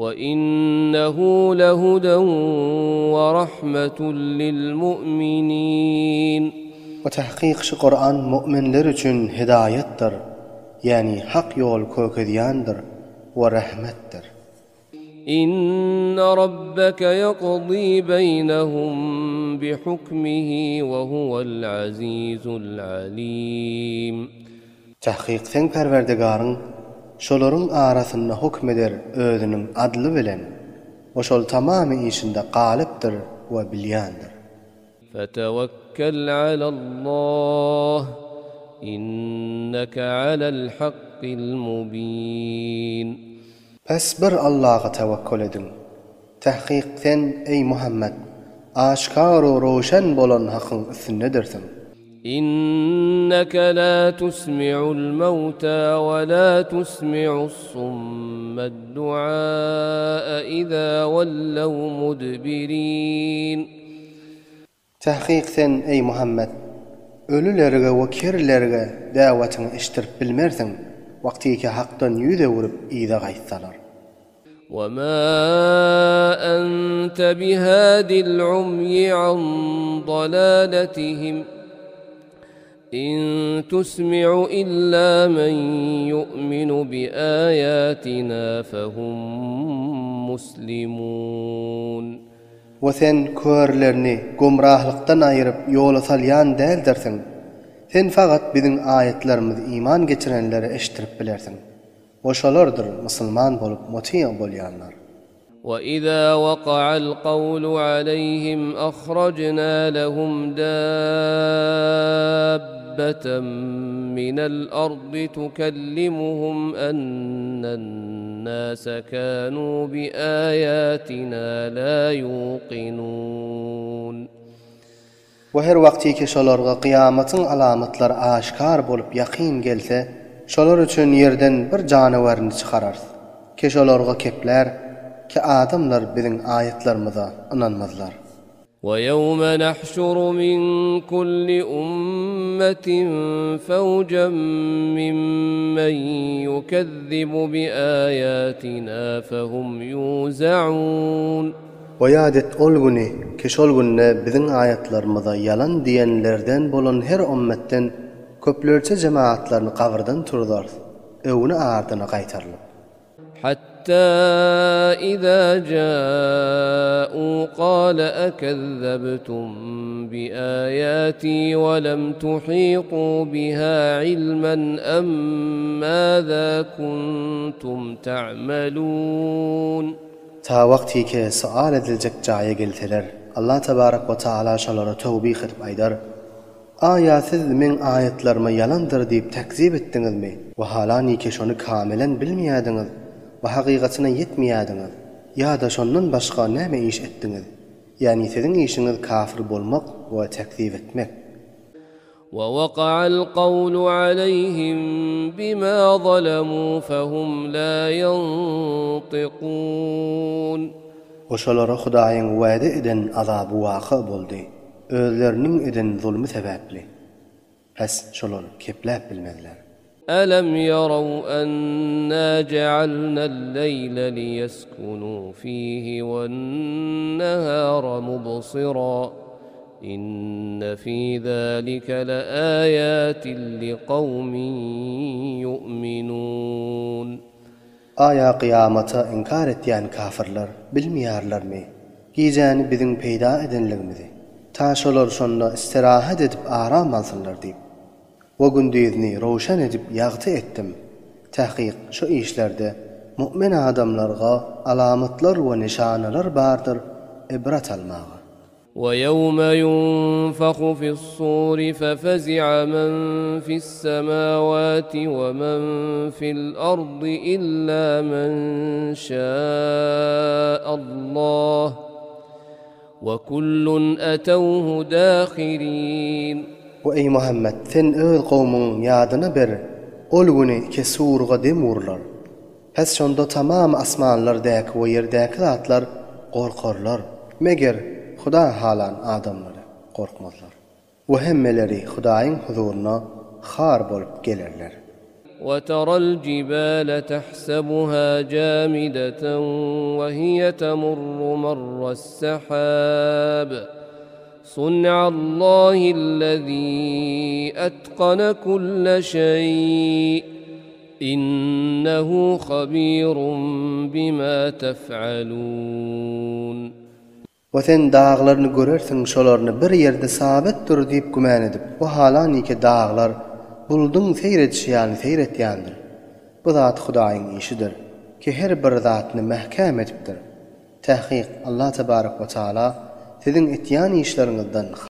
Ve-innehu lehuden ve rahmetun lil-mu'minin. We tahkyk şu Kuran mu'minler üçin hidaýatdyr, ýäni hak ýol kökezýändir we rehmetdir. Inne rabbeke ýakdy beýnehum bihukmihi we huwel azizul alim. Tahkyk seň Perwerdigaryň şolaryň arasynda hukm eder Özüniň adly bilen, we şol tamamy işinde galypdyr we bilýändir. Fetewekkel alallah, inneke alel hakkil mubin. Pes bir Allaha tewekkül ediň. Tahkyk sen, eý Muhammet, aşkar-u röwşen bolan hakyň üstündedirsiň. Inneke la tusmi'ul mewta we la tusmi'us summed duae iza wellew mudbirin. Tahkyk sen, eý Muhammet, ölülerge we kerlerge däwetiňi eşitdirip bilmersiň, wagtyky hakdan ýüz öwrüp yza gaýtsalar. وَمَا أَنْتَ بِهَادِ الْعُمْيِ عَنْ ضَلَالَتِهِمْ إِنْ تُسْمِعُ إِلَّا مَنْ يُؤْمِنُ بِآيَاتِنَا فَهُمْ مُسْلِمُونَ. We sen körlerini gümrahlykdan aýyryp ýola salýan däldirsiň. Sen fakat biziň aýatlarymyzy iman getirenlere eşitdirip bilersiň. We şolardyr musulman bolup mutyg bolýanlar. وَإِذَا وَقَعَ الْقَوْلُ عَلَيْهِمْ أَخْرَجْنَا لَهُمْ دَابَّةً مِنَ الْأَرْضِ تُكَلِّمُهُمْ أَنَّ النَّاسَ كَانُوا بِآيَاتِنَا لَا يُوقِنُونَ. We her wagtyky şolarga kyýamatyň alamatlary aşkar bolup ýakyn gelse, şolar üçin ýerden bir janawaryny çykararys, ki şolarga keplär, ki adamlar biziň aýatlarymyza ynanmazlar. We ýewme nahşuru min kulli ummetin fewjen mimmen ýukezzibu bi aýatina fehum ýuze'un. We ýat et ol güni, ki şol günde Biziň aýatlarymyza ýalan diýenlerden bolan her ümmetden köplerçe jemagatlaryny gabyrdan turzarys, öwni ardyna gaýtarylyp. Hatta iza ja'u qala akezzebtum bi aýati we lem tuhitu biha ilmen em maza kuntum ta'melun. Ta wagtyky sual ediljek jaýa gelseler, Allah tebarek we taala şolara towbih edip aýdar, Aýa siz Meň aýatlaryma ýalandyr diýip tekzip etdiňizmi? We halaniki şony kamilen bilmeýärdiňiz we hakykatyna ýetmeýärdiňiz, ýa-da şondan başga näme iş etdiňiz? Ýagny siziň işiňiz kafir bolmak we tekzip etmek. وَوَقَعَ الْقَوْلُ عَلَيْهِمْ بِمَا ظَلَمُوا فَهُمْ لَا يَنطِقُونَ. We şolara Hudaýyň wada eden azaby waka boldy, özleriniň eden zulmy sebäpli. Pes şolar kepläp bilmezler. أَلَمْ يَرَوْا أَنَّا جَعَلْنَا اللَّيْلَ لِيَسْكُنُوا فِيهِ وَالنَّهَارَ مُبْصِرًا إِنَّ فِي ذَلِكَ لَآيَاتٍ لِقَوْمٍ يُؤْمِنُونَ. Aýa kyýamata inkar etýän kafyrlar bilmeýärlermi, gijäni biziň peýda edenligimizi, ta şolar şonda istirahat edip aram alsynlar diýip. We gündizni röwşen edip ýagty etdim. Takyk şu işlerde mu'min adamlarga alamatlar we nyşanalar bardyr ibrat almaga. We ýewme ýunfahu fis-suri fefezi'a men fis-semawati we men fil-ardy illa men şa'allah. We kullun etewhu dahirin. We eý Muhammet, sen öz kowmuňyň ýadyna ber ol güni ki surga dem urlar. Pes şonda tamam asmanlar däki we ýerdäki zatlar gorkarlar, meger Huda halan adamlary gorkmazlar. We hemmeleri Hudaýyň huzuryna har bolup gelerler. وترى الجبال تحسبها جامدة وهي تمر مر السحاب صنع الله الذي أتقن كل شيء إنه خبير بما تفعلون We sen daglaryny görersiň şolaryny bir ýerde sabyt dur diýip gümän edip, we halaniki daglar buludyň seýr edişi ýaly seýr etýändir. Bu zat Hudaýyň işidir, ki her bir zatny mäkäm edipdir. Tähkyk, Allah tebarek we taala siziň etýän işleriňizden.